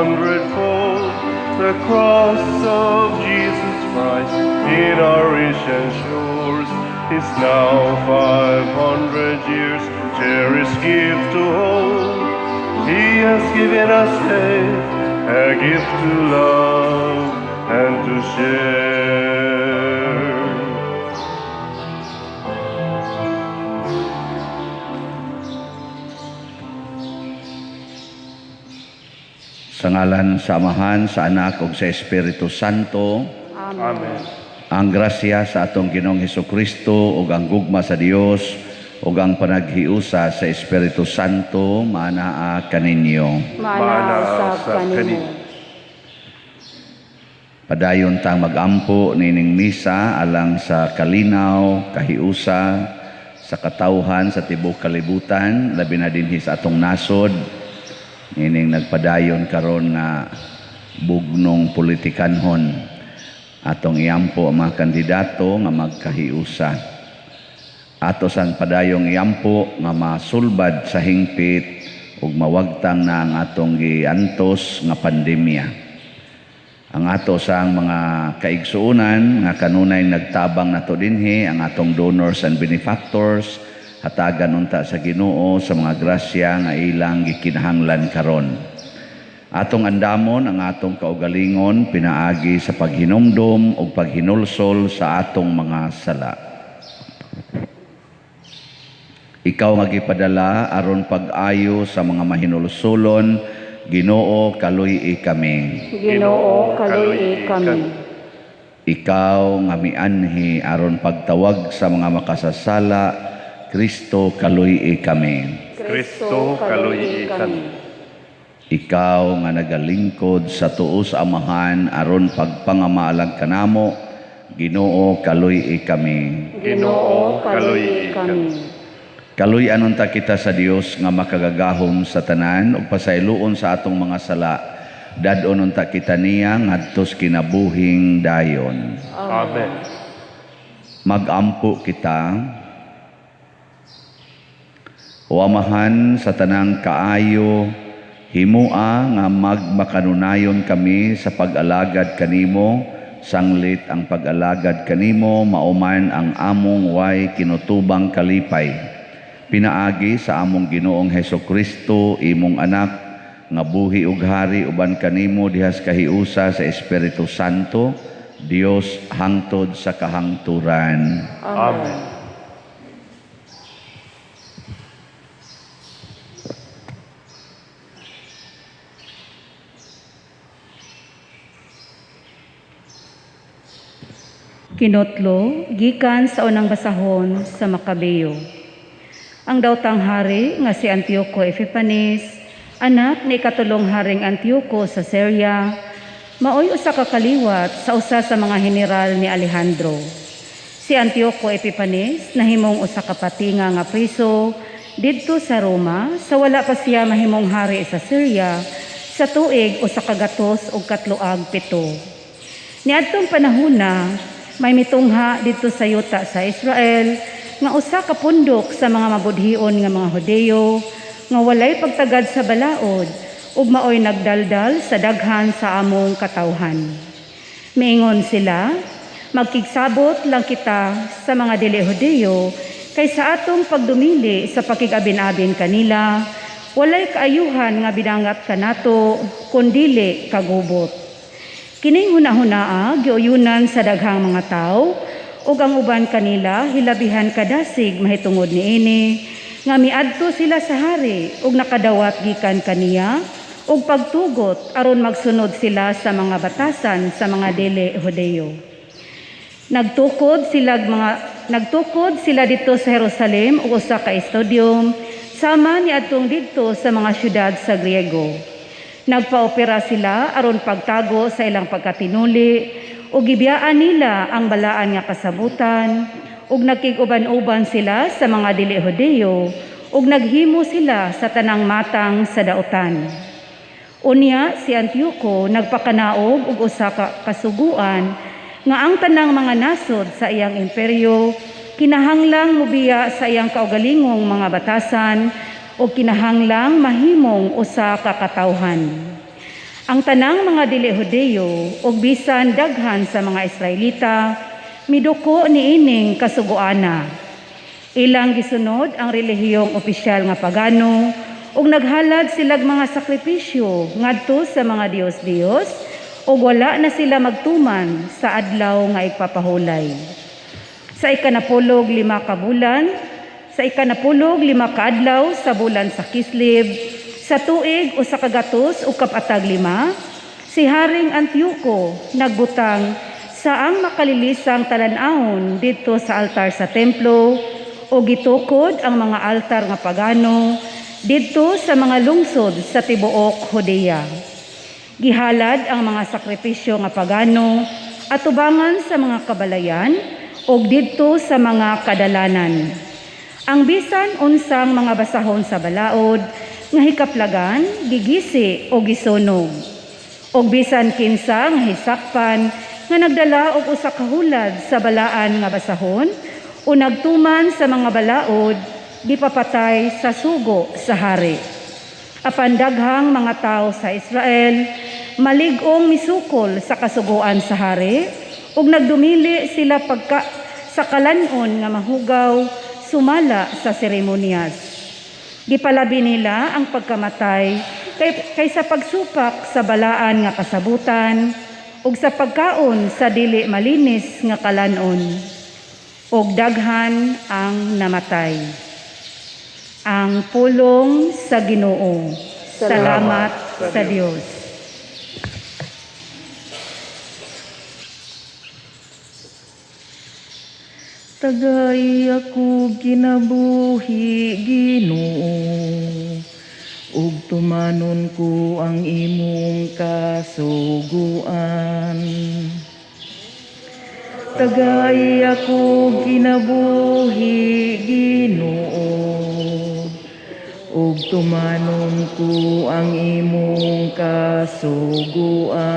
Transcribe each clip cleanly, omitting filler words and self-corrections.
hundredfold. The cross of Jesus Christ in our ancient shores is now 500 years, cherished gift to hold. He has given us faith, a gift to love and to share. Sa ngalan sa Amahan, sa Anak ug sa Espiritu Santo. Amen. Ang grasya sa atong Ginoong Hesukristo ug ang gugma sa Dios ug ang panaghiusa sa Espiritu Santo maanaa kaninyo. Maanaa usab kanimo. Padayon tang magampo nining misa alang sa kalinaw, kahiusa sa katawhan sa tibuok kalibutan, labi na dinhi sa atong nasod nining nagpadayon karon nga bugnong politikanhon. Atong iampo ang mga kandidato nga magkahiusa. Ato sang padayong iampo nga masulbad sa hingpit ug mawagtang na ang atong giantos nga pandemya. Ang ato sang mga kaigsuonan nga kanunay nagtabang nato dinhi, ang atong donors and benefactors, hatagan unta sa Ginoo sa mga grasya nga ilang gikinahanglan karon. Atong andamon ang atong kaugalingon pinaagi sa paghinumdom ug paghinulsol sa atong mga sala. Ikaw nga gipadala aron pag-ayo sa mga mahinulsolon, Ginoo, kaluy-i kami. Ginoo, kaluy-i kami. Ikaw nga mianhi aron pagtawag sa mga makasasala, Kristo, kaluy-i kami. Kristo, kaluy-i kami. Ikaw nga nagalingkod sa tuo sa Amahan aron pagpangamaalag kanamo, Ginoo, kaluy-i kami. Ginoo, kaluy-i kami. Kaluy-an unta kita sa Dios nga makagagahom sa tanan ug pasayloon sa atong mga sala. Dad-on unta kita niya ngadtos kinabuhing dayon. Amen. Magampo kita. O Amahan sa tanang kaayo, himua nga magmakanunayon kami sa pag-alagad kanimo, sanglit ang pag-alagad kanimo mauman ang among way kinutubang kalipay. Pinaagi sa among Ginoong Hesukristo, imong anak, nga buhi ug hari uban kanimo dihas kahiusa sa Espiritu Santo, Dios hangtod sa kahangturan. Amen. Kinotlo, gikan sa unang basahon sa Makabeo. Ang daotang hari nga si Antioco Epiphanes, anak ni ikatulong haring Antioco sa Syria, maoy usa ka kaliwat sa usa sa mga general ni Alejandro. Si Antioco Epiphanes nahimong usa ka patinga nga priso didto sa Roma sa wala pa siya mahimong hari sa Syria sa tuig 137. Niadtong panahona, may mitungha didto sa yuta sa Israel nga usa ka pundok sa mga mabudhion nga mga Hudeyo nga walay pagtagad sa balaod ug maoy nagdaldal sa daghan sa among katawhan. Miingon sila, magkigsabot lang kita sa mga dili Hudeyo kay sa atong pagdumili sa pakig-abin-abin kanila, walay kaayuhan nga binangat kanato kundili kagubot. Kining hunahunaa giuyunan sa daghang mga tawo ug ang uban kanila hilabihan kadasig mahitungod niini nga miadto sila sa hari ug nakadawat gikan kaniya ug pagtugot aron magsunod sila sa mga batasan sa mga dili Hudeyo. Nagtukod sila didto sa Jerusalem ug usa ka studium sama niadtong didto sa mga syudad sa Griego. Nagpaopera sila aron pagtago sa ilang pagkatinuli ug gibiyaan nila ang balaan nga kasabutan ug nagkig-uban-uban sila sa mga dili Hudeyo ug naghimo sila sa tanang matang sa daotan. Unya si Antioco nagpakanaog og usa ka kasuguan nga ang tanang mga nasod sa iyang imperyo kinahanglang mobiya sa iyang kaugalingong mga batasan o kinahanglang mahimong usa ka katawhan. Ang tanang mga dili Hudeyo ug bisan daghan sa mga Israelita miduko niining kasugoana. Ilang gisunod ang relihiyong opisyal nga pagano ug naghalad silag mga sakripisyo ngadto sa mga diyos-diyos ug wala na sila magtuman sa adlaw nga igpapahulay. Sa 15 ka bulan, sa 15 ka adlaw sa bulan sa Kislev, sa tuig 145, si Haring Antioco nagbutang sa ang makalilisang talan-awon didto sa altar sa templo o gitukod ang mga altar nga pagano didto sa mga lungsod sa tibuok Judea. Gihalad ang mga sakripisyo nga pagano atubangan sa mga kabalayan ug didto sa mga kadalanan. Ang bisan unsang mga basahon sa balaod nga hikaplagan, gigisi o gisunog. Og bisan kinsa nga hisakpan nga nagdala og usa ka hulad sa balaan nga basahon o nagtuman sa mga balaod, gipapatay sa sugo sa hari. Apan daghang mga tao sa Israel malig-ong misukol sa kasuguan sa hari ug nagdumili sila pagka sa kalan-on nga mahugaw sumala sa seremonyas. Gipalabi nila ang pagkamatay kaysa pagsupak sa balaan nga kasabutan ug sa pagkaon sa dili malinis nga kalan-on. Ug daghan ang namatay. Ang pulong sa Ginoo. Salamat sa Dios. Tagay ako kinabuhi, Ginoo, ug tumanon ko ang imong kasuguan. Tagay ako kinabuhi, Ginoo, ug tumanon ko ang imong kasuguan.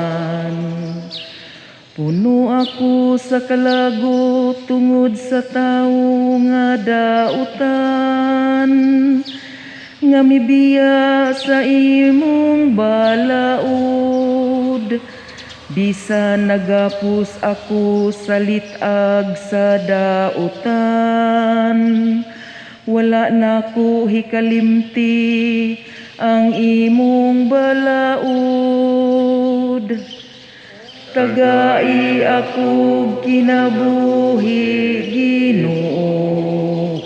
Puno ako sa kalago tungod sa tawo nga dautan, nga mibiya sa imong balaod. Bisan nagapos ako sa lit-ag sa dautan, wala na ko hikalimti ang imong balaod. Tagai ako kinabuhi, Ginoo,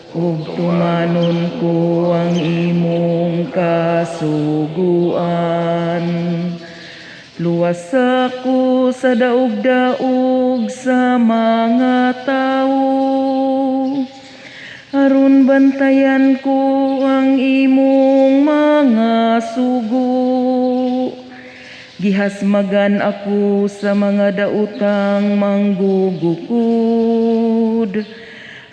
ug tumanon ko ang imong kasuguan. Luwas ako sa daog-daog sa mga tawo, aron bantayan ko ang imong mga sugo. Gihasmagan ako sa mga daotang manggugukod,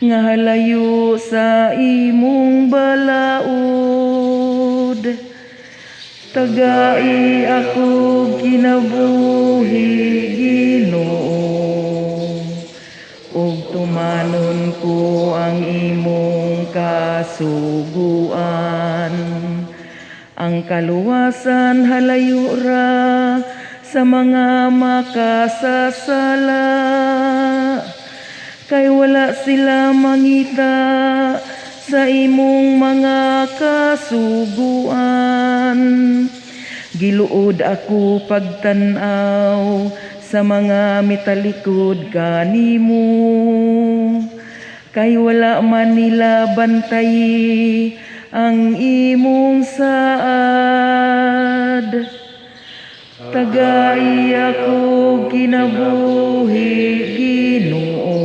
nga halayo sa imong balaod. Tagai ako kinabuhi, Ginoo, ug tumanon ko ang imong kasuguan. Ang kaluwasan halayo ra sa mga makasasala, kay wala sila mangita sa imong mga kasuguan. Giluod ako pagtan-aw sa mga mitalikod kanimo, kay wala man nila bantayi ang imong saad. Tagai ako kinabuhi, Ginoo,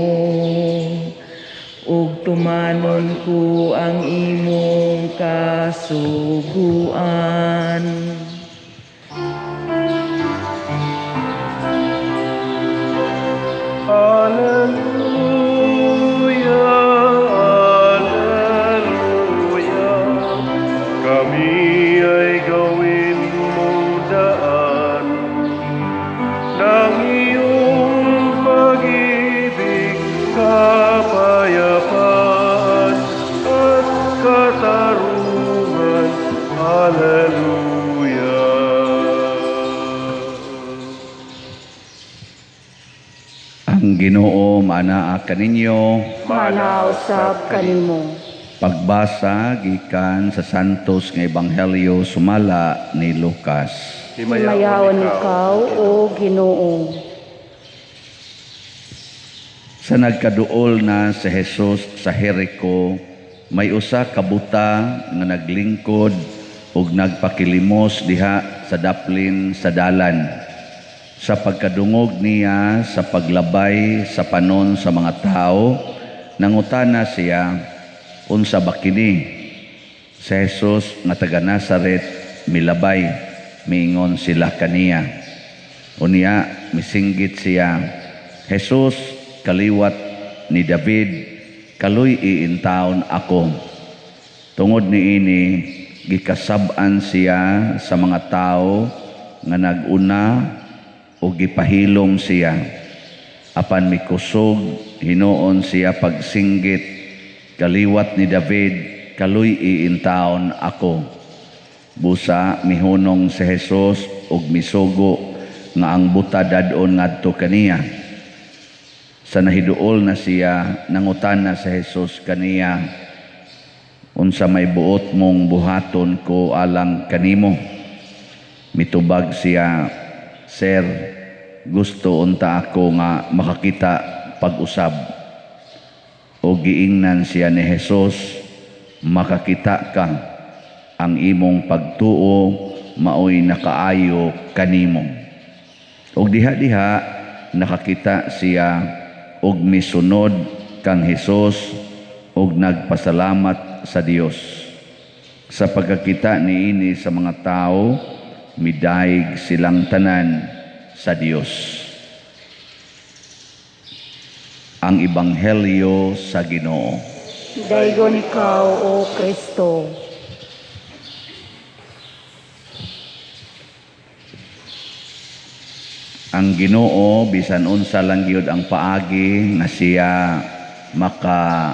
ug tumanon ko ang imong kasuguan. Alleluia, Alleluia, kami ay gawin mong daan ng iyong pag-ibig, kapayapaan at katarungan. Alleluia. Ang Ginoo maanaa kaninyo. Maanaa usab kanimo. Pagbasa gikan sa Santos nga Ebanghelyo sumala ni Lucas. Himayaon ikaw, o Ginoo. Sa nagkaduol na si Jesus sa Jericho, may usa ka buta nga naglingkod ug nagpakilimos diha sa daplin sa dalan. Sa pagkadungog niya sa paglabay sa panon sa mga tao, nangutana siya, "Unsa ba kini?" "Si Jesus nga taga Nazaret milabay," miingon sila kaniya. Unya misinggit siya, "Jesus, kaliwat ni David, kaluy-i intawon ako." Tungod niini, gikasab-an siya sa mga tao nga nag-una o gipahilom siya. Apan mikusog hinuon siya pagsinggit, "Kaliwat ni David, kaluy-i intawon ako." Busa mihunong si Jesus ug misugo nga ang buta dad-on ngadto kaniya. Sa nahiduol na siya, nangutana si Jesus kaniya, "Unsa may buot mong buhaton ko alang kanimo?" Mitubag siya, "Sir, gusto unta ako nga makakita pag-usab." O giingnan siya ni Jesus, "Makakita ka, ang imong pagtuo maoy nakaayo kanimo." Og diha-diha nakakita siya og misunod kang Hesus og nagpasalamat sa Dios. Sa pagkakita niini sa mga tao, midayeg silang tanan sa Dios. Ang Ebanghelyo sa Ginoo. Daygon ikaw, O Kristo. Ang Ginoo bisan unsa lang gyud ang paagi nga siya maka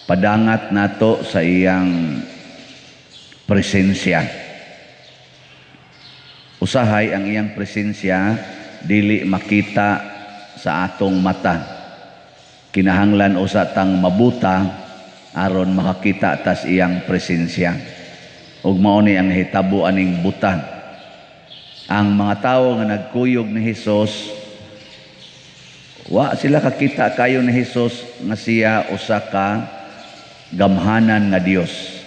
padangat nato sa iyang presensya. Usahay ang iyang presensya dili makita sa atong mata. Kinahanglan usa tang mabuta aron makakita tas iyang presensya. Ug mao ni ang hitabo aning buta. Ang mga tawo nga nagkuyog ni Hesus, wa sila kakita kayo ni Hesus nga siya usa ka gamhanan nga Dios.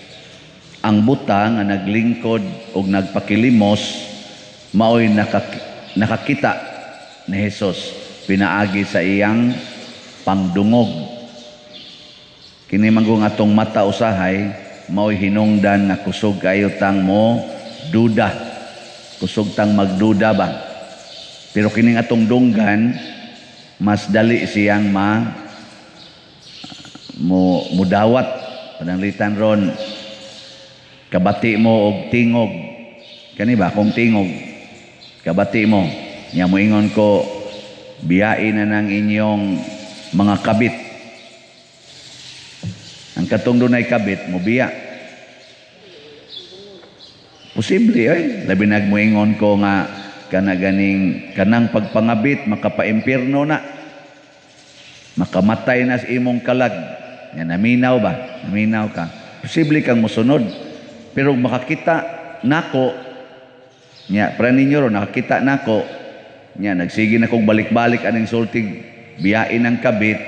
Ang buta nga naglingkod og nagpakilimos maoy nakakita ni Hesus pinaagi sa iyang pangdungog. Kini manggung atong mata usahay maoy hinungdan nga kusog kayo tang mo duda. Kusog tang magduda ba. Pero kining atong dunggan mas dali siyang mudawat. Pananglitan ron kabati mo og tingog. Kani ba kung tingog kabati mo nya moingon ko, "Biyain na ng inyong mga kabit." Ang katong dunay kabit mo biya. Posible ay labi nagmoingon ko nga kana ganing kanang pagpangabit makapaimpierno na. Makamatay na sa imong kalag. Nga naminaw ba? Naminaw ka. Posible kang mosunod. Pero makakita nako nya pra ninyo ro nakakita nako nya nagsige na kog balik-balik aning sultig, biyain ang kabit,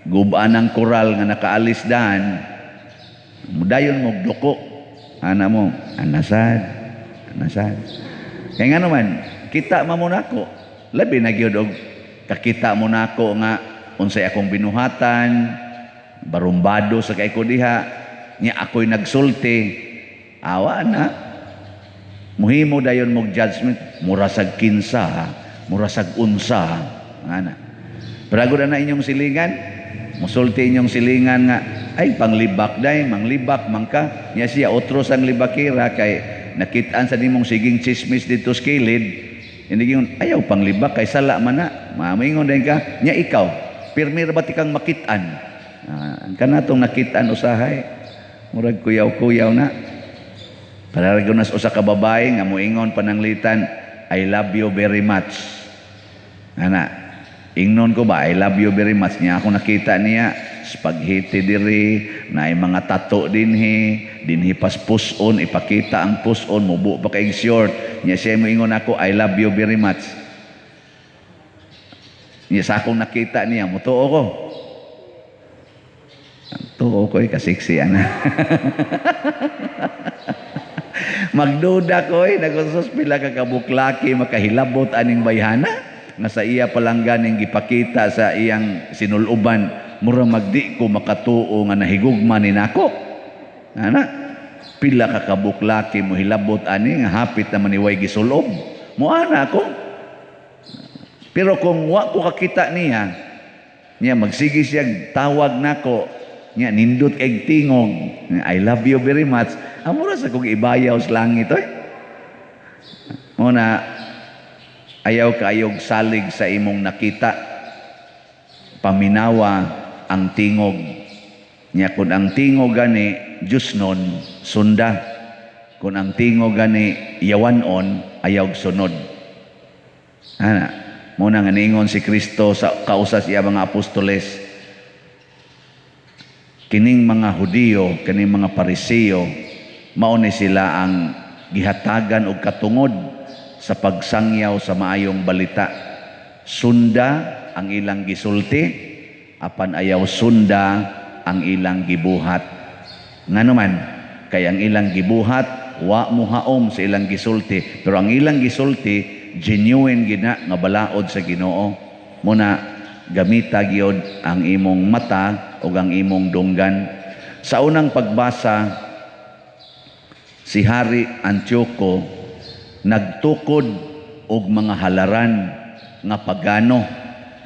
gubaan ang koral nga nakaalis dahan, mudayon mo duko. Ana mo, anasad, anasad. Kaya nga naman, kita mo nako. Labi na gyud og kakita mo nako nga unsay akong binuhatan, barumbado sa kay ko diha, nya ako'y nagsulti, awa na. Muhimo dayon mog judgment, mura sag kinsa, mura sag unsa, ana. Pero agad na inyong silingan, musulti inyong silingan nga, ay panglibak day, manglibak man ka. Nya siya otro sang libakira kay nakitaan sa nimong siging chismis dito sa kilid. Hindi yun, ayaw panglibak kay sala man na. Mamingon din ka, nya ikaw, pirmi ra ba ti kang makitaan? Ang kanatong nakitaan usahay, murag kuyaw-kuyaw na. Para ra gyud usa ka babae nga moingon pananglitan, "I love you very much." Ana. Ingnon ko ba, "I love you very much," niya ako nakita niya, spaghetti diri, naay mga tato dinhi, dinhi pas puson, ipakita ang puson, mubo pa kay short. Niya siya mo ingon ako, "I love you very much." Niya sa akong nakita niya, mutuo ko. Tuo ko eh, kasiksi ana. Magduda ko eh, nagusos pila ka kabuklaki makahilabot aning bayhana nga sa iya palangganing gipakita sa iyang sinuluban, mura magdi ko makatuo nga nahigugma ni nako. Ana, pila ka kabuklaki mo hilabot ani nga hapit naman ni way gisulob. Moana ako. Pero kung wa ko kakita niya, niya magsige siya tawag nako, niya nindot kay tingog, "I love you very much." Amura sa kong ibayaw sa langit oy. Muna ayaw kaayog salig sa imong nakita. Paminawa ang tingog. Nya kun ang tingog gani Diyos nun, sunda. Kung ang tingog gani yawanon, ayaw sunod. Ana, muna nga niingon si Kristo sa kausas iya mga apostoles, kining mga Hudiyo, kining mga Pariseo, mao ni sila ang gihatagan og katungod sa pagsangyaw sa maayong balita. Sunda ang ilang gisulti, apan ayaw sunda ang ilang gibuhat. Ngano man, kay ang ilang gibuhat wa muhaom sa ilang gisulti, pero ang ilang gisulti genuine gina nga balaod sa Ginoo. Muna gamita gyud ang imong mata ug ang imong dunggan. Sa unang pagbasa, si Hari Antioco nagtukod og mga halaran nga pagano.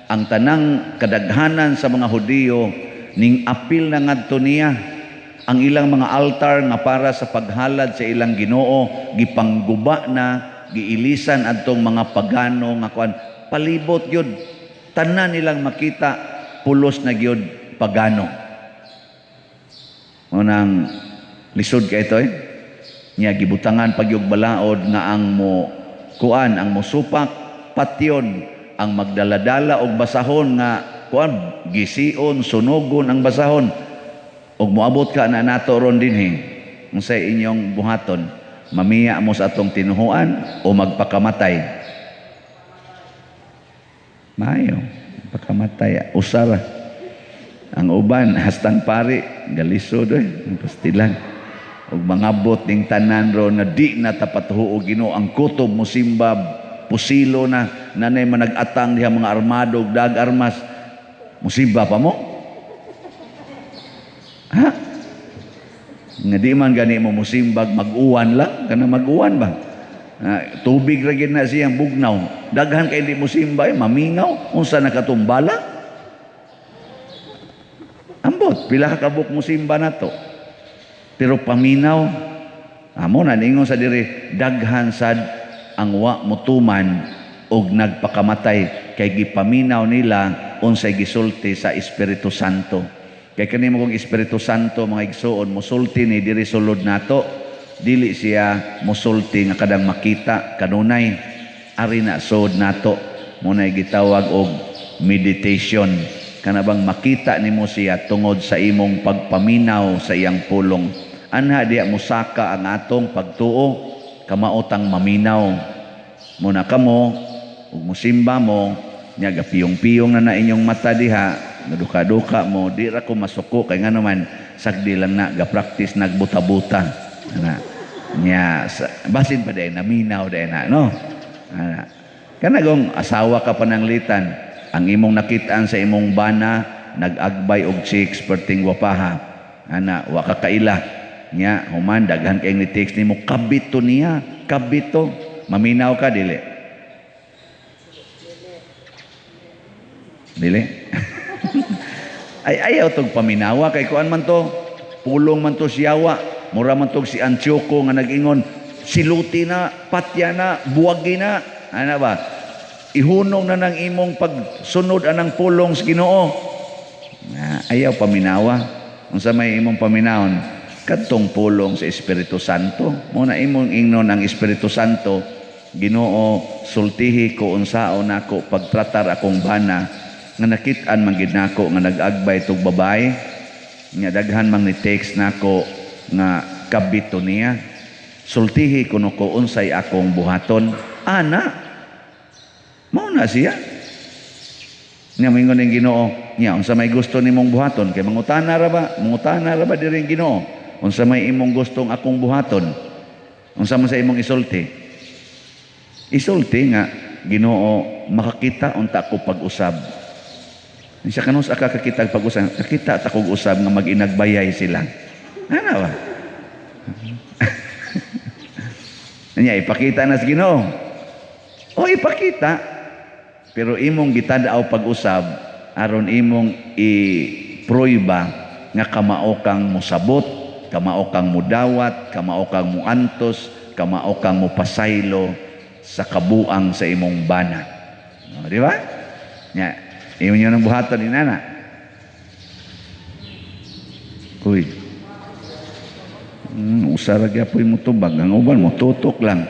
Ang tanang kadaghanan sa mga Hudiyo ning apil na ngadto niya. Ang ilang mga altar nga para sa paghalad sa ilang Ginoo gipangguba na, giilisan adtong mga pagano nga kuan. Palibot gyud, tanan nilang makita pulos na gyud pagano. Unang lisod kay ito eh. Nya gibutangan pagyog balaod nga ang mo kuan, ang mosupak patyon, ang magdaladala og basahon nga kuan gision, sunugon ang basahon. Og moabot ka na nato ron dinhi, unsay inyong buhaton? Mamiya mo sa atong tinuhuan o magpakamatay? Maayo, pakamatay, usara. Ang uban hastang pari galisod oy, pastilan. Og mangabot ning tanan ron nga di na tapatuo Ginoo, ang kutob mo simba pusilo na, nanay manag-atang diha mga armado og dag armas, musimba pa mo? Ha? Nga di man gani mo musimbag, mag-uwan lang, kana mag-uwan ba? Tubig ra gyud na siyang bugnaw. Daghan kay di musimba, eh, mamingaw, unsa nakatumbala? Ambot, pila ka kabuk musimba nato. Pero paminaw, amo na ningon sa diri, daghan sad ang wa mutuman og nagpakamatay kay gipaminaw nila unsay gisulti sa Espiritu Santo. Kay kani mo kong Espiritu Santo, mga igsuon, musulti ni diri sulod nato, dili siya musulti nga kadang makita kanunay, ari na sud nato. Munay gitawag og meditation, kana bang makita nimo siya tungod sa imong pagpaminaw sa iyang pulong. Anha diya musaka ang atong pagtuo, kamaotang maminaw. Muna kamo ug musimba mo, nya gapiyong-piyong na na inyong mata diha, naduka-duka mo, di ra ko masuko kay ngano man sagdi lang na ga-practice nagbuta-buta. Ana nya basin pa day naminaw day na no. Ana kana gong asawa ka pananglitan, ang imong nakitaan sa imong bana nag-agbay og chicks perting gwapaha. Ana wa ka kaila. Nya human daghan kay ni text nimo, kabit to niya, kabit to. Maminaw ka dili? Dili. Ay ayaw tog paminawa kay kuan man to, pulong man to siyawa, mura man tog si Antioco nga nag-ingon, siluti na, patya na, buwagi na. Ana ba? Ihunong na ng imong pagsunod anang pulong sa Ginoo. Na, ayaw paminawa. Unsa may imong paminawon? Kadtong pulong sa Espiritu Santo. Mo na imong ingnon ang Espiritu Santo Ginoo, sultihi ko unsaon nako pagtratar akong bana nga nakit-an man gid nako nga nag-agbay tog babae nga daghan mang ni text nako nga kabito niya. Sultihi kuno ko unsay akong buhaton ana. Mao na siya. Nya moingon ning Ginoo, nya unsa may gusto nimong buhaton? Kay mangutana ra ba diri ang Ginoo? Unsa may imong gustong akong buhaton? Unsa man sa imong isulti? Isulti nga, Ginoo, makakita unta ko pag-usab. Siya kanus aka kakita pag-usab, kakita ta kog usab nga mag-inagbayay sila. Ana ba? Nya ipakita na sa Ginoo. O ipakita, pero imong gitad-aw pag-usab aron imong ipruiba nga kamao kang mosabot, kamao kang mudawat, kamao kang muantos, kamao kang mupasaylo sa kabuang sa imong bana. O, di ba? Nya, imo nyo ng buhaton ni nana. Uy. Usara gyapoy mo tubag, ang uban mo tutok lang.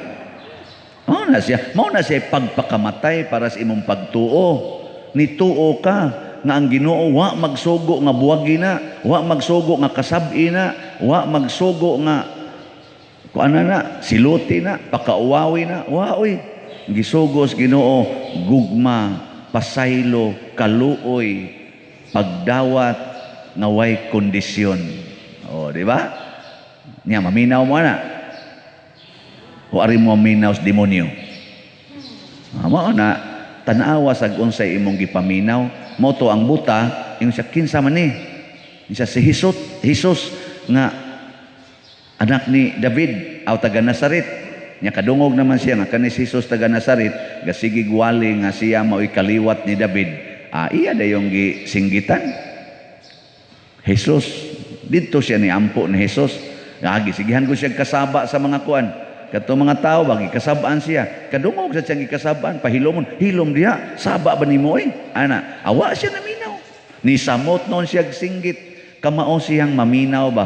Mao na siya, mao na siya pagpakamatay para sa imong pagtuo. Nituo ka nga ang Ginoo wa magsugo nga buwagi na, wa magsugo nga kasab-i na, wa magsugo nga kuana na, siluti na, pakauwawi na, wa oy. Gisugo sa Ginoo gugma, pasaylo, kaluoy, pagdawat nga way kondisyon. O, di ba? Nya maminaw mo na. O ari mo maminaw sa demonyo. Mao na tan-awa sag unsay imong gipaminaw. Mo to ang buta, ingon siya kinsa man ni? Ingon siya si Jesus, Jesus nga anak ni David aw taga Nazaret. Nya kadungog naman siya nga kani si Jesus taga Nazaret, gasigi gwali nga siya maoy kaliwat ni David. Iya dayong gisinggitan. Jesus, didto siya ni ampo ni Jesus. Agi sigihan ko siya kasaba sa mga kuan. Kato mga tao bagi kasabaan siya. Kadungog sa siyang gikasabaan, pahilomon, hilom diha, saba ba nimo oy? Ana, awa siya naminaw. Ni samot noon siya singgit. Kamao siyang maminaw ba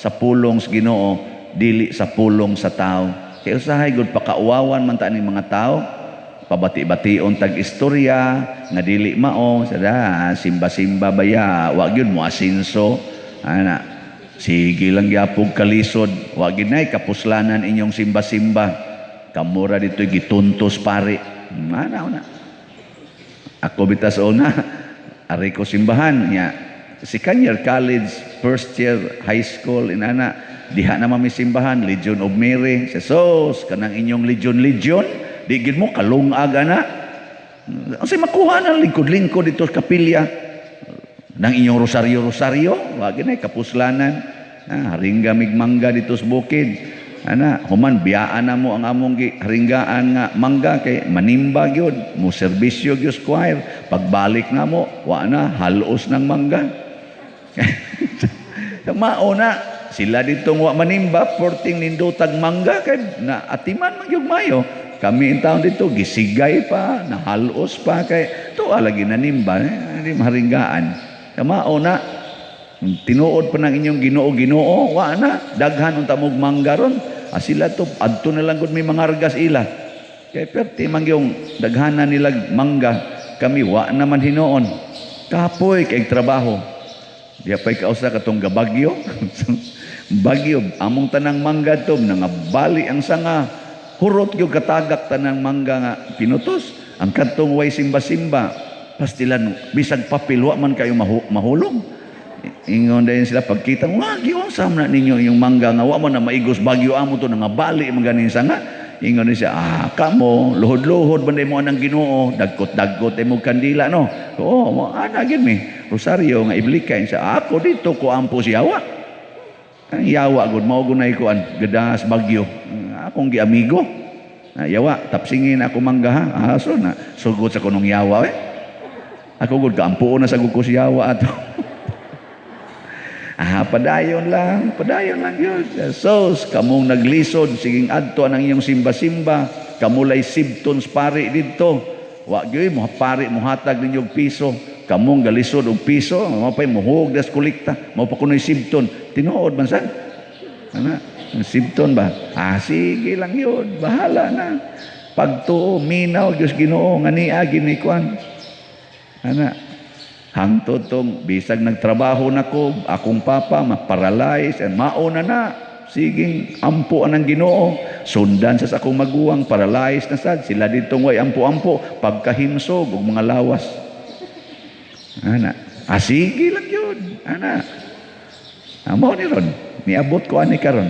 sa pulong sa Ginoo, dili sa pulong sa tao. Kay usahay gud pakauwawan man ta ning mga tao, pabati-bation tag istorya nga dili mao, sada simba-simba baya, wa gyud mo asinso. Ana, sige lang gyapog kalisod, wa gyud nay kapuslanan inyong simba-simba. Kamura dito'y gituntos pare. Ana una. Ako bitas una, ari ko simbahan nya. Second year college, first year high school, inana, diha na mami simbahan, Legion of Mary. Jesus, kanang inyong Legion, di gid mo kalungag ana. Unsay makuha na lingkod-lingkod dito sa kapilya? Nang inyong rosaryo-rosaryo, wa gid nay kapuslanan. Haringga mig mangga dito sa bukid. Ana, human biyaan na mo ang among haringgaan nga mangga kay manimba gyud, mo serbisyo gyud sa choir. Pagbalik na mo, wa na halos ng mangga. Mao na sila ditong wa manimba, porting nindutag mangga kay na atiman man gyud mayo. Kami in taon dito gisigay pa, nahalos pa kay tuwa lagi nanimba, di maharinggaan. Mao na tinuod pa ng inyong Ginoo-Ginoo, wa na daghan unta mog mangga ron. Sila to adto na lang gud may mangargas ila. Kay perti man yung daghanan nila mangga, kami wa naman hinuon. Kapoy kay trabaho. Di pa'y kausa katong gabagyo. Bagyo among tanang mangga to nangabali ang sanga. Hurot gyud katagak tanang mangga nga pinutos. Ang kadtong way simba-simba, pastilan bisag papel wa man kayo mahulog. Ingon dayon sila pagkita, wa giunsa man na ninyo yung mangga nga wa man na maigos bagyo amo to nangabali man ganin sanga. Ingon din siya, kamo luhod-luhod man mo anang Ginoo, dagkot-dagkot imong kandila no. Oo, mo ana gyud mi. Rosaryo nga iblikay siya, ako dito ko ampo si yawa. Ang yawa gud mao gunay kuan gadas bagyo. Akong giamigo. Yawa, tapsingin ako mangga ha. So na sugod sa kunong yawa eh. Ako gud kaampuon na sa gud ko si yawa ato. Padayon lang yun. Jesus, kamong naglisod, siging adto ang inyong simba-simba, kamulay sibtons pari didto. Wa gyud mo pari mohatag ninyo og piso. Kamong galisod og piso, mao pay muhug das kolekta, mao pa kunoy sibton. Tinuod man sad. Ana, sibton ba? Sige lang yun, bahala na. Pagtuo minaw Dios Ginoo nga niya ginikuan. Ana hangtod tong bisag nagtrabaho nako, akong papa ma-paralyze and mao na na. Siging ampo anang Ginoo, sundan sa akong maguwang paralyzed na sad sila didtong way ampo-ampo pagkahimsog og mga lawas. Ana, sige lang yun. Ana. Amo ni ron, niabot ko ani karon.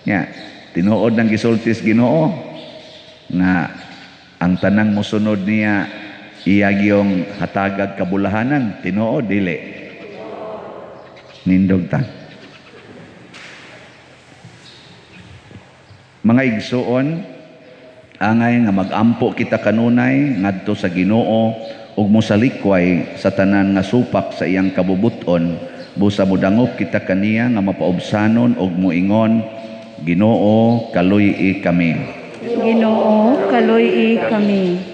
Nya, tinuod ng gisultis Ginoo nga ang tanang mosunod niya iya gyong hatagag kabulahanan, tinuod dili. Nindog ta. Mga igsuon, angay nga magampo kita kanunay ngadto sa Ginoo ug mosalikway sa tanan nga supak sa iyang kabubuton, busa modangop kita kaniya nga mapaubsanon ug moingon, Ginoo, kaluy-i kami. Ginoo, kaluy-i kami.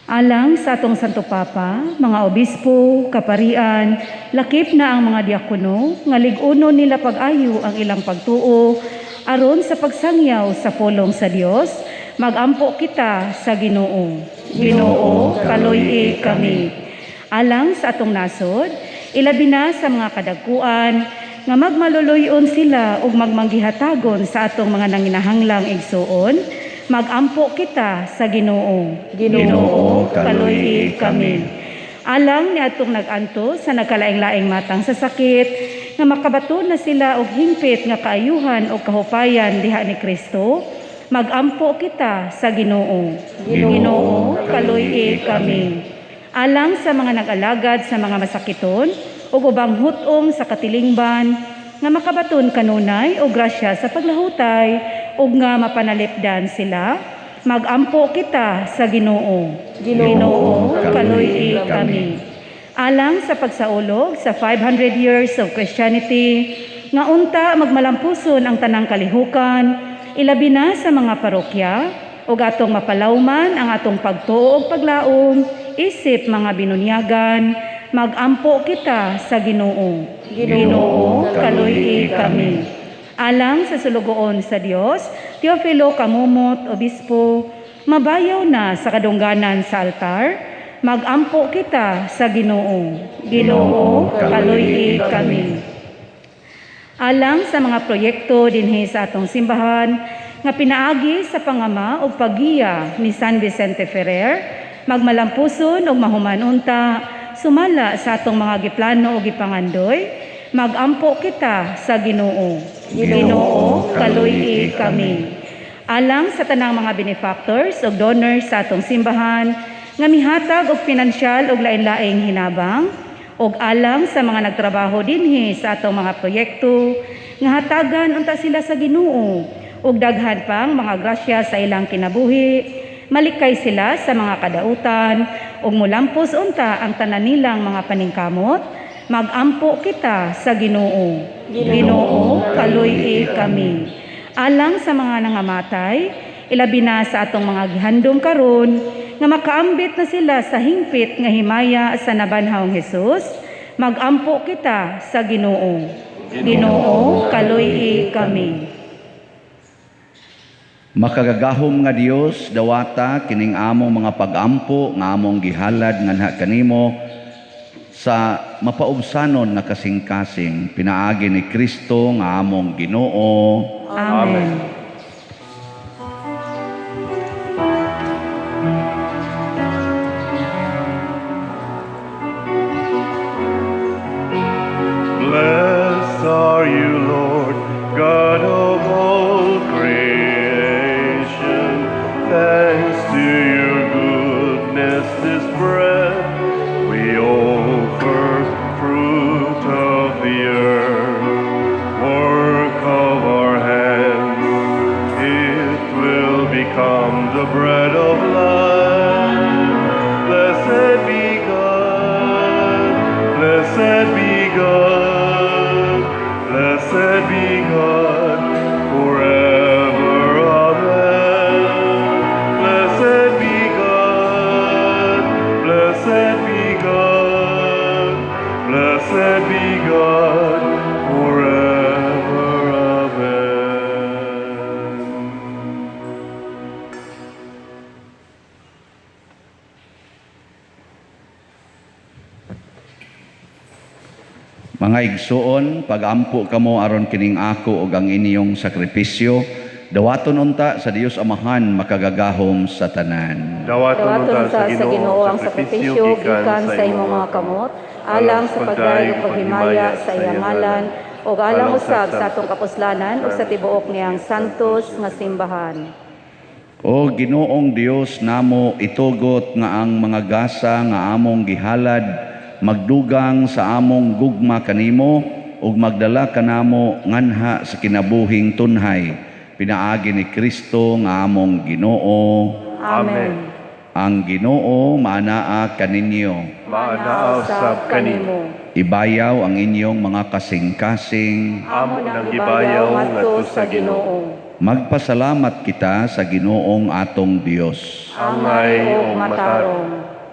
Alang sa atong Santo Papa, mga obispo, kaparian, lakip na ang mga diakono, nga lig-uno nila pag-ayo ang ilang pagtuo, aron sa pagsangyaw sa pulong sa Dios, magampo kita sa Ginoo. Ginoo, kaluy-i kami. Alang sa atong nasod, ilabi na sa mga kadagkuan, nga magmaluluyon sila ug magmanggihatagon sa atong mga nanginahanglang igsuon, magampo kita sa Ginoo. Ginoo, kaluy-i kami. Alang ni atong nag-anto sa nagkalaing-laing matang sa sakit, nga makabaton na sila og hingpit nga kaayuhan o kahupayan diha ni Kristo, magampo kita sa Ginoo. Ginoo, kaluy-i kami. Alang sa mga nag-alagad sa mga masakiton ug ubang hut-ong sa katilingban, nga makabaton kanunay o grasya sa paglahutay ug nga mapanalipdan sila, magampo kita sa Ginoo. Ginoo, kaluy-i kami. Alang sa pagsaulog sa 500 years of Christianity, nga unta magmalampuson ang tanang kalihukan, ilabi na sa mga parokya, ug atong mapalawman ang atong pagtuo ug paglaom, isip mga binunyagan, magampo kita sa Ginoo. Ginoo, kaluy-i kami. Alang sa sulugoon sa Dios, Teofilo Camomot, Obispo, mabayaw na sa kadungganan sa altar, magampo kita sa Ginoo. Ginoo, kaluy-i kami. Alang sa mga proyekto dinhi sa atong simbahan nga pinaagi sa pangama ug paggiya ni San Vicente Ferrer, magmalampuson ug mahuman unta sumala sa atong mga giplano ug gipangandoy, magampo kita sa Ginoo. Ginoo, kaluy-i kami. Alang sa tanang mga benefactors ug donors sa atong simbahan nga mihatag og pinansyal ug lain-laing hinabang, ug alang sa mga nagtrabaho dinhi sa atong mga proyekto nga hatagan unta sila sa Ginoo ug daghan pang mga grasya sa ilang kinabuhi, malikay sila sa mga kadautan ug mulampos unta ang tanan nilang mga paningkamot, magampo kita sa Ginoo. Ginoo, kaluy-i kami. Alang sa mga nangamatay, ilabi na sa atong mga gihandom karon nga makaambit na sila sa hingpit nga himaya sa nabanhawng Hesus, magampo kita sa Ginoo. Ginoo, kaluy-i kami. Makagagahom nga Dios, dawata kining among mga pagampo nga among gihalad nganha kanimo sa mapaubsanon nga kasing-kasing pinaagi ni Kristo nga among Ginoo. Amen. Blessed are you, Lord, God of all creation. Thanks to your goodness, this bread we offer, fruit of the earth, work of our hands. It will become the bread of life. Blessed be God, blessed be God, blessed be God forever. Amen. Blessed be God, blessed be God, blessed be God forever. Mga igsuon, pagampo kamo aron kining ako ug ang inyong sakripisyo, dawaton unta sa Dios Amahan makagagahom sa tanan. Dawaton Dawaton unta sa sa Ginoo ang sakripisyo gikan sa imong mga kamot, alang sa pagdayeg ug paghimaya sa iyang ngalan, ug alang usab sa atong kapuslanan ug sa tibuok niyang santos nga simbahan. O Ginoong Dios namo, itugot nga ang mga gasa nga among gihalad magdugang sa among gugma kanimo ug magdala kanamo nganha sa kinabuhing tunhay, pinaagi ni Kristo nga among Ginoo. Amen. Ang Ginoo maanaa kaninyo. Maanaa usab kanimo. Ibayaw ang inyong mga kasing-kasing. Amo nang gibayaw ngadto sa Ginoo. Magpasalamat kita sa Ginoong atong Dios. Angay Angay ug matarong.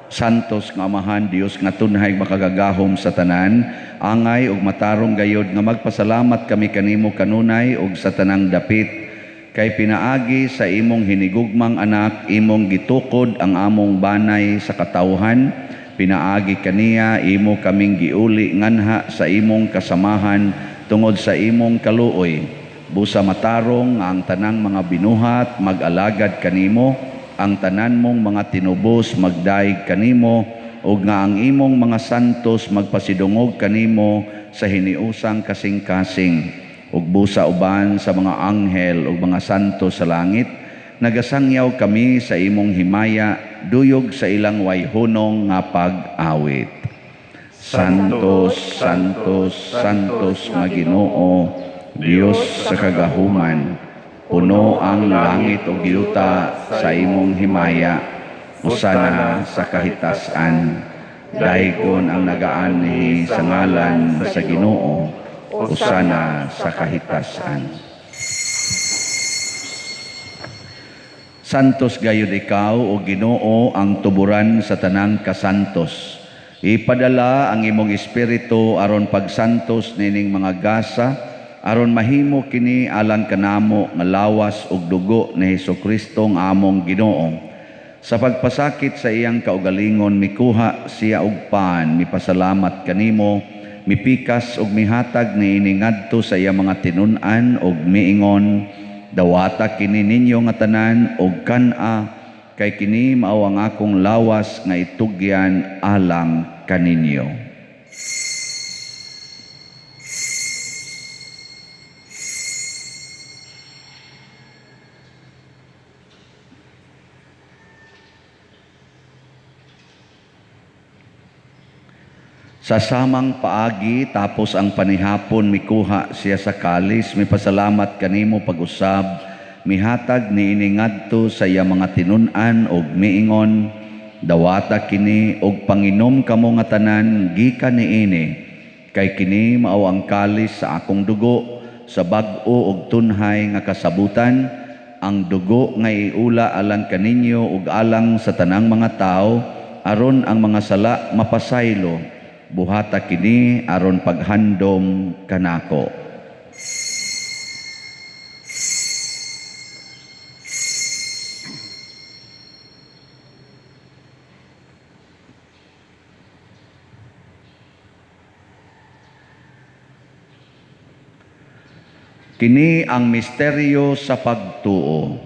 Santos nga Amahan, Dios nga tunhay makagagahom sa tanan, angay ug matarong gayod nga magpasalamat kami kanimo kanunay ug sa tanang dapit, kay pinaagi sa imong hinigugmang anak, imong gitukod ang among banay sa katawhan, pinaagi kaniya imo kaming giuli nganha sa imong kasamahan tungod sa imong kaluoy. Busa matarong nga ang tanang mga binuhat mag-alagad kanimo, ang tanan mong mga tinubos magdaig kanimo, ug nga ang imong mga santos magpasidungog kanimo sa hiniusang kasing-kasing. Ug busa uban sa mga anghel ug mga santos sa langit, nagasangyaw kami sa imong himaya, duyog sa ilang wayhunong nga pag-awit. Santos, Santos, Santos nga Ginoo, Dios sa kagahuman, puno ang langit ug yuta sa imong himaya, usana sa kahitasan. Daygon ang nagaanhi sa ngalan sa Ginoo, usana sa kahitasan. Santos gayud ikaw o Ginoo ang tuburan sa tanang kasantos. Ipadala ang imong espiritu aron pagsantos nining mga gasa, aron mahimo kini alang kanamo nga lawas ug dugo ni Hesukristo nga among Ginoo. Sa pagpasakit sa iyang kaugalingon, mikuha siya og pan, mipasalamat kanimo, mipikas ug mihatag niini ngadto sa iyang mga tinun-an ug miingon, dawata kini ninyo nga tanan ug kan-a, kay kini mao ang akong lawas nga itugyan alang kaninyo. Sa samang paagi, tapos ang panihapon, mikuha siya sa kalis, mipasalamat kanimo pag-usab, mihatag niini ngadto sa iya mga tinun-an og miingon, dawata kini og panginom kamo nga tanan gikan niini, kay kini mao ang kalis sa akong dugo, sa bag-o og tunhay nga kasabutan, ang dugo nga iula alang kaninyo ug alang sa tanang mga tawo, aron ang mga sala mapasaylo. Buhata kini aron paghandom kanako. Kini ang misteryo sa pagtuo.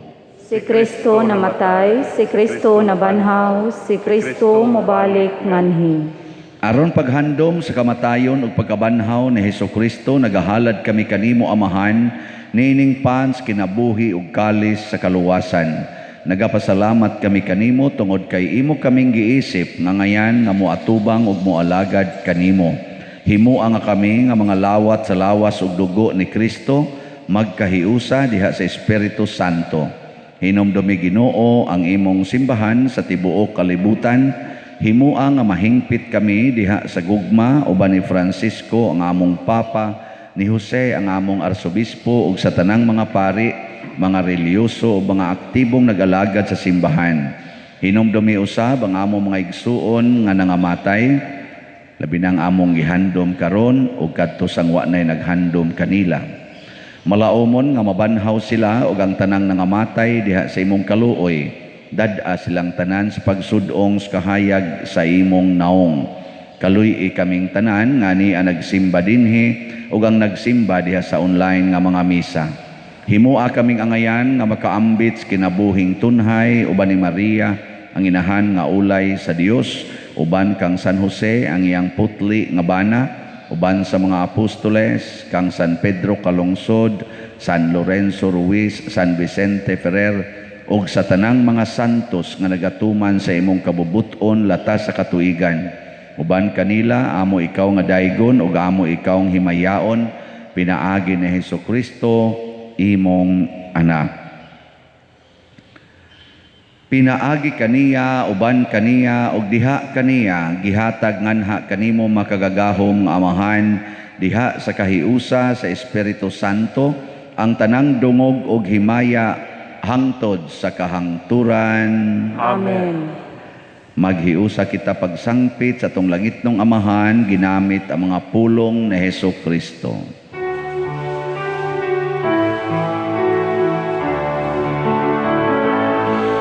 Si Kristo namatay, si Kristo nabanhaw, si Kristo mobalik nganhi. Aron paghandom sa kamatayon ug pagkabanhaw ni Hesukristo, nagahalad kami kanimo Amahan, niining pans kinabuhi ug kalis sa kaluwasan. Nagapasalamat kami kanimo tungod kay imo kaming giisip nga ngayan nga moatubang ug moalagad kanimo. Himua nga kami nga mga lawat sa lawas ug dugo ni Kristo, magkahiusa diha sa Espiritu Santo. Hinumdumi Ginoo ang imong simbahan sa tibuok kalibutan. Himua nga mahingpit kami diha sa gugma uban ni Francisco ang among Papa, ni Jose ang among Arsobispo ug sa tanang mga pari, mga relihiyoso ug mga aktibong nag-alagad sa simbahan. Hinumdumi usab ang among mga igsuon nga nangamatay, labi na ang among gihandom karon ug kadto sang wa nay naghandom kanila. Malaomon nga mabanhaw sila ug ang tanang nangamatay diha sa imong kaluoy. Dad-a silang tanan sa pagsudong sa kahayag sa imong naong. Kaluy-i kaming tanan nga ni ang nagsimba dinhi ug ang nagsimba diha sa online nga mga misa. Himoa kaming angayan nga makaambit sa kinabuhing tunhay uban ni Maria, ang inahan nga ulay sa Dios, uban kang San Jose, ang iyang putli nga bana, uban sa mga apostoles, kang San Pedro Calungsod, San Lorenzo Ruiz, San Vicente Ferrer, ug sa tanang mga santos nga nagatuman sa imong kabubuton latas sa katuigan. Uban kanila, amo ikaw nga daygon ug amo ikaw ang himayaon, pinaagi ni Hesus Kristo, imong anak. Pinaagi kaniya, uban kaniya, ug diha kaniya, gihatag nganha kanimo makagagahom nga Amahan, diha sa kahiusa sa Espiritu Santo, ang tanang dungog ug himaya hangtod sa kahangturan. Amen. Maghiusa kita pagsangpit sa atong langitnong Amahan, ginamit ang mga pulong ni Hesus Kristo.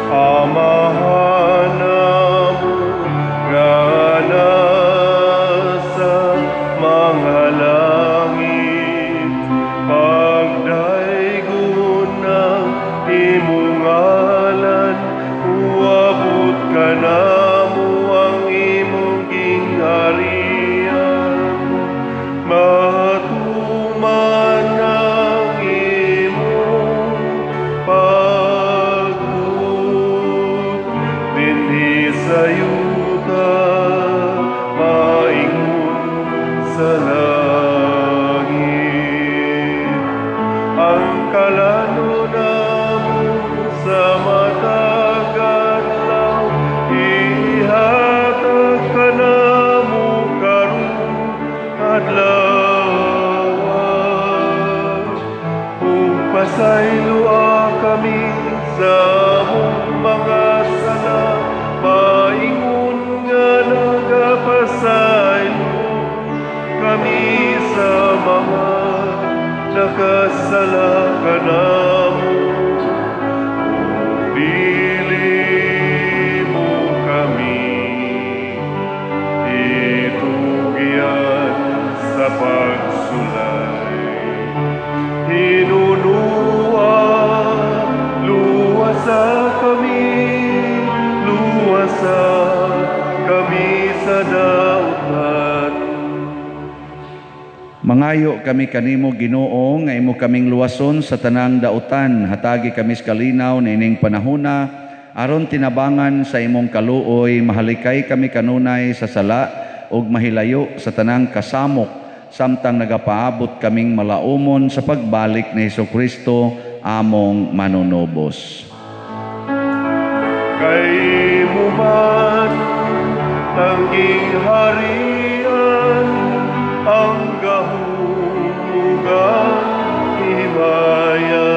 Amahan namo nga nasa mga langit, pagdaygon ang imong ngalan, uabot kanamo ang imong gingharian. Matuman ang imong pagbuot dinhi sa yuta, maingon sa langit. Ang kalano namo sa matag adlaw, ihatag kanamo karong adlaw. Ug pasayloa kami sa among mga sala, maingon nga nagapasaylo kami sa mga nakasala kanamo. Dili mo kami itugyan sa pagsulay. Hinunua, luwasa kami, luwasa kami sa dautan. Mangayo kami kanimo, Ginoo, nga imo kaming luwason sa tanang dautan. Hatagi kami sa kalinaw niining panahona, aron tinabangan sa imong kaluoy, mahalikay kami kanunay sa sala ug mahilayo sa tanang kasamok, samtang nagapaabot kaming malaumon sa pagbalik ni Hesukristo among manunubos. Kay imo man ang gingharian, ang gahom ug ang himaya,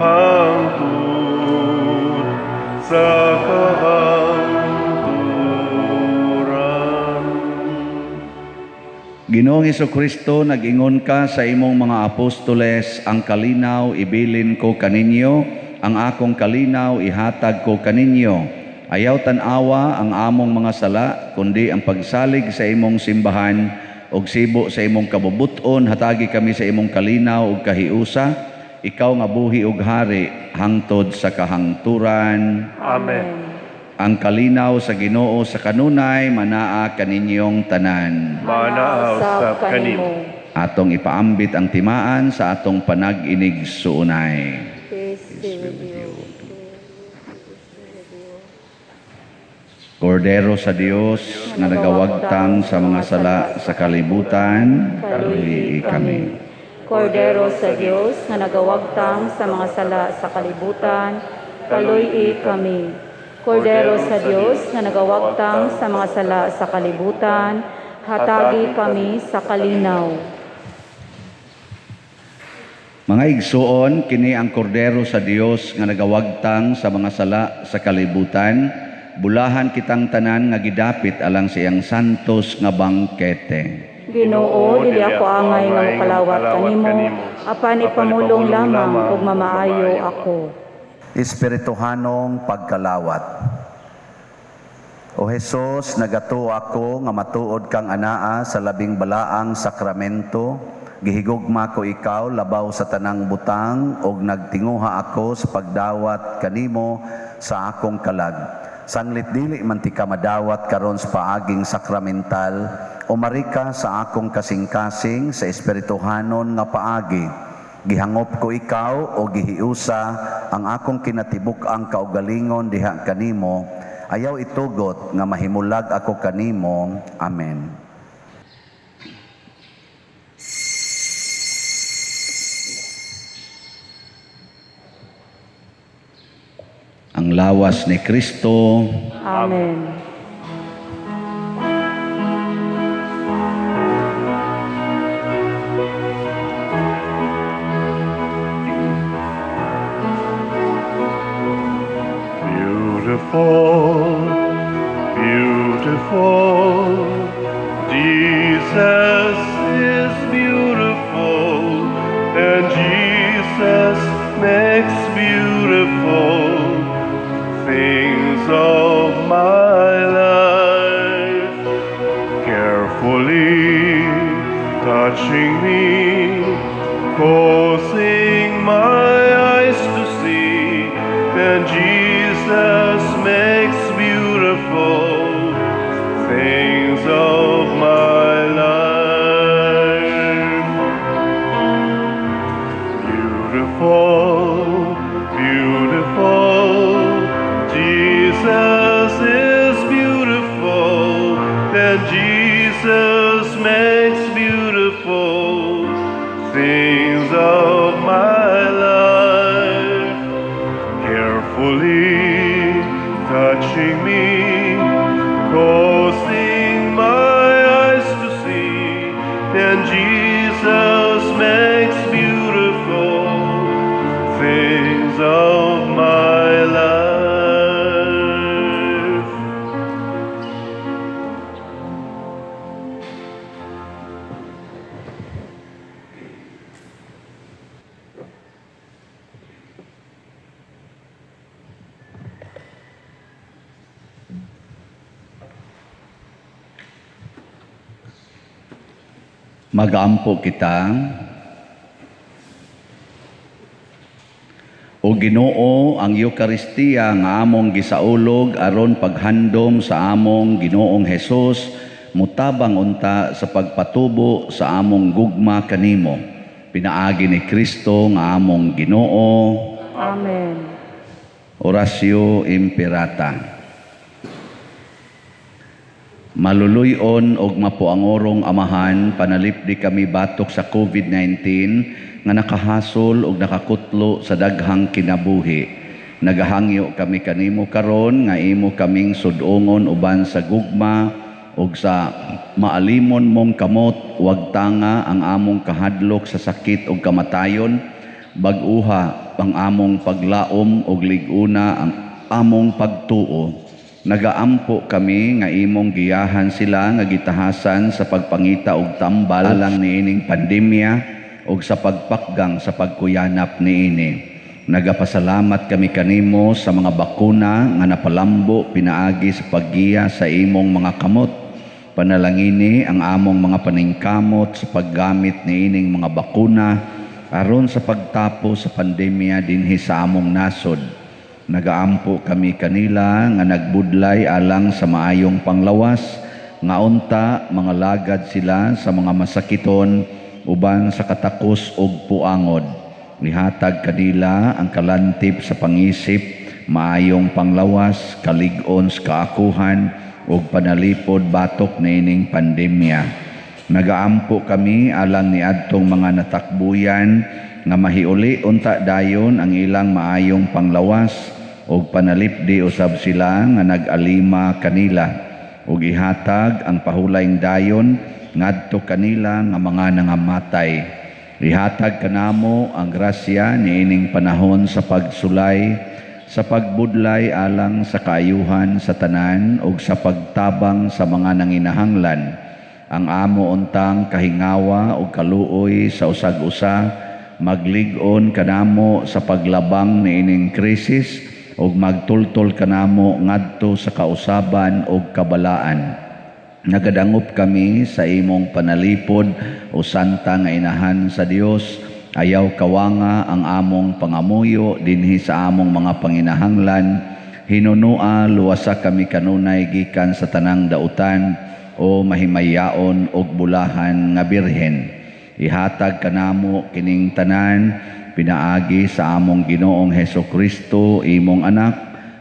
hangtod sa kahangturan. Ginoong Hesukristo, nag-ingon ka sa imong mga apostoles, "Ang kalinaw ibilin ko kaninyo, ang akong kalinaw ihatag ko kaninyo." Ayaw tan-awa ang among mga sala, kundi ang pagsalig sa imong simbahan ug sibo sa imong kabubuton, hatagi kami sa imong kalinaw ug kahiusa, ikaw nga buhi ug hari hangtod sa kahangturan. Amen. Ang kalinaw sa Ginoo sa kanunay manaa kaninyong tanan. Manaa usab kanimo. Atong ipaambit ang timaan sa atong panag-inig-suunay. Peace be with you. Kordero sa Dios nga nagawagtang sa mga sala sa kalibutan, kaluyi kami. Kordero sa Dios nga nagawagtang sa mga sala sa kalibutan, kaluyi kami. Kordero sa Dios nga nagawagtang sa mga sala sa kalibutan, hatagi kami sa kalinaw. Mga igsuon, kini ang kordero sa Dios nga nagawagtang sa mga sala sa kalibutan. Bulahan kitang tanan nga gidapit alang sa iyang santos nga bangkete. Ginoo, dili ako angay nga mokalawat kanimo, apan ipamulong lamang ug mamaayo ako. Espirituhanong pagkalawat. O Hesus, nagatuo ako nga matuod kang anaa sa labing balaang sakramento. Gihigugma ko ikaw labaw sa tanang butang ug nagtinguha ako sa pagdawat kanimo sa akong kalag. Sanglit dili man tika madawat karon sa paaging sakramental, umari ka sa akong kasing-kasing sa espirituhanon nga paagi. Gihangop ko ikaw o gihiusa ang akong kinatibuk-ang kaugalingon diha kanimo. Ayaw itugot nga mahimulag ako kanimo. Amen. Ang lawas ni Kristo. Amen. Beautiful, beautiful, Jesus is beautiful, and Jesus makes beautiful things of my life. Carefully touching me, causing my eyes to see, and Jesus makes beautiful things of my life. Beautiful, beautiful, Jesus is beautiful, and Jesus makes beautiful things of my life. Carefully touching me, causing my eyes to see, and Jesus makes beautiful things of my life. Magampo kita. O Ginoo, ang Eukaristiya nga among gisaulog aron paghandom sa among Ginoong Hesus, mutabang unta sa pagpatubo sa among gugma kanimo. Pinaagi ni Kristo nga among Ginoo. Amen. Oratio Imperata. Maluluyon og mapuangorong Amahan, panalipdi kami batok sa COVID-19 nga nakahasol og nakakutlo sa daghang kinabuhi. Nagahangyo kami kanimo karon nga imo kaming sudongon uban sa gugma og sa maalimon mong kamot, wag tanga ang among kahadlok sa sakit og kamatayon, bag-uha ang among paglaom og lig-una ang among pagtuo. Nagaampo kami nga imong giyahan sila nga gitahasan sa pagpangita og tambal alang niining pandemya og sa pagpakgang sa pagkuyanap niini. Nagapasalamat kami kanimo sa mga bakuna nga napalambo pinaagi sa paggiya sa imong mga kamot. Panalangini ang among mga paningkamot sa paggamit niining mga bakuna aron sa pagtapos sa pandemya dinhi sa among nasod. Nagaampo kami kanila nga nagbudlay alang sa maayong panglawas, nga unta mga lagad sila sa mga masakiton uban sa katakos og puangod. Ihatag kanila ang kalantip sa pangisip, maayong panglawas, kalig-on sa kaakuhan ug panalipod batok niining pandemya. Nagaampo kami alang niadtong mga natakbuyan nga mahiuli unta dayon ang ilang maayong panglawas ug panalipdi usab sila nga nag-alima kanila ug ihatag ang pahulayng dayon ngadto kanila nga mga nangamatay. Ihatag kanamo ang grasya niining panahon sa pagsulay, sa pagbudlay alang sa kaayuhan sa tanan ug sa pagtabang sa mga nanginahanglan. Ang amo untang kahingawa ug kaluoy sa usag-usa maglig-on kanamo sa paglabang niining krisis ug magtultol kanamo ngadto sa kausaban ug kabalaan. Nagadangop kami sa imong panalipod o santa nga inahan sa Dios. Ayaw kawanga ang among pangamuyo dinhi sa among mga panginahanglan. Hinunua luwasa kami kanunay gikan sa tanang dautan o mahimayaon og bulahan nga birhen. Ihatag kanamo kining tanan pinaagi sa among Ginoong Heso Kristo, imong anak,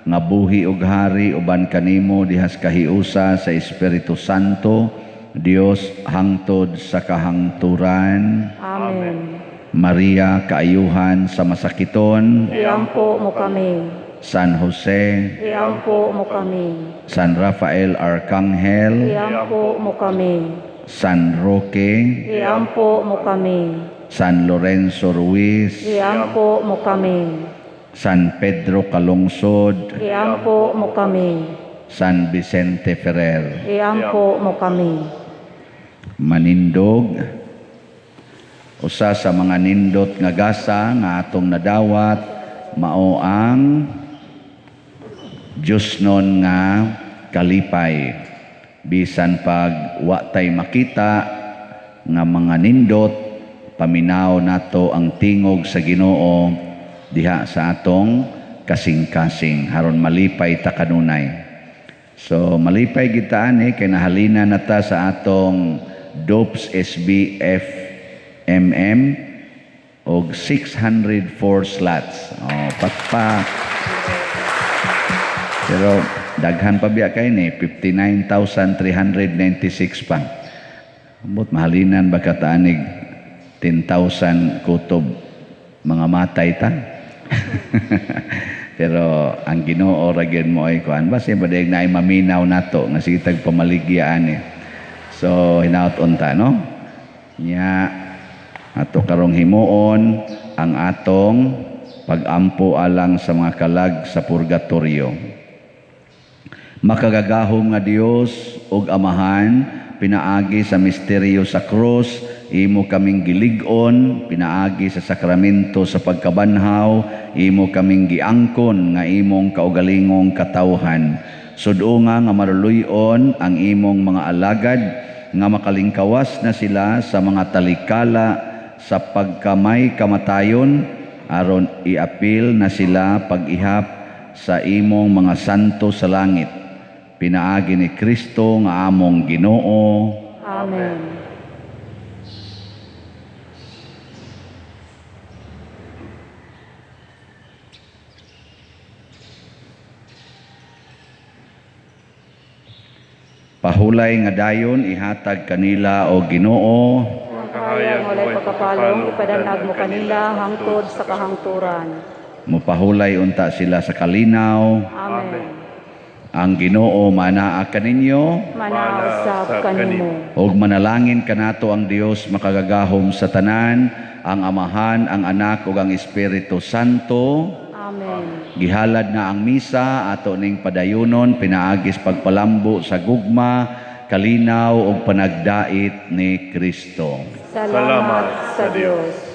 nga buhi ug hari uban kanimo dihas kahiusa sa Espiritu Santo, Dios hangtod sa kahangturan. Amen. Maria, kaayuhan sa masakiton. Iampo mo kami. San Jose. Iampo mo kami. San Rafael Arcangel. Iampo mo kami. San Roque. Iampo mo kami. San Lorenzo Ruiz. Iampo mo kami. San Pedro Calungsod. Iampo mo kami. San Vicente Ferrer. Iampo mo kami. Manindog. Usa sa mga nindot nga gasa nga atong nadawat mao ang Diyosnon nga kalipay. Bisan pag wa tay makita nga mga nindot, paminaw nato ang tingog sa Ginoo diha sa atong kasing-kasing haron malipay ta kanunay. So malipay kita ani kay nahalina na ta sa atong DOPS SBF MM og 604 slots. Oh, patpak. Pero daghan pa biya kay ni 59,396 pa. Ambot mahalinan ba kataanig 10,000 kutob mga matay ta. Pero ang Ginoo ra gyud mo ay kuan basi badayeg naay maminaw nato nga sige tag pamaligya ani. So hinaut unta no. Nya ato karong himuon ang atong pagampo alang sa mga kalag sa purgatorio. Makagagahom nga Dios ug Amahan, pinaagi sa misteryo sa krus, imo kaming gilig-on, pinaagi sa sakramento sa pagkabanhaw, imo kaming giangkon nga imong kaugalingong katawhan. Sud-unga nga maluluy-on ang imong mga alagad nga makalingkawas na sila sa mga talikala sa pagkamay kamatayon, aron iapil na sila pag-ihap sa imong mga santo sa langit. Pinaagi ni Kristo nga among Ginoo. Amen. Pahulay nga dayon ihatag kanila o Ginoo. Ang kahayag walay pagkapalong ipadanag mo kanila hangtod sa kahangturan. Mupahulay unta sila sa kalinaw. Amen. Ang Ginoo manaa kaninyo. Manaa usab kanimo. Og manalangin kanato ang Dios makagagahom sa tanan, ang Amahan, ang Anak ug ang Espiritu Santo. Amen. Gihalad na ang misa ato ning padayunon pinaagis pagpalambo sa gugma, kalinaw ug panagdait ni Kristo. Salamat sa Dios.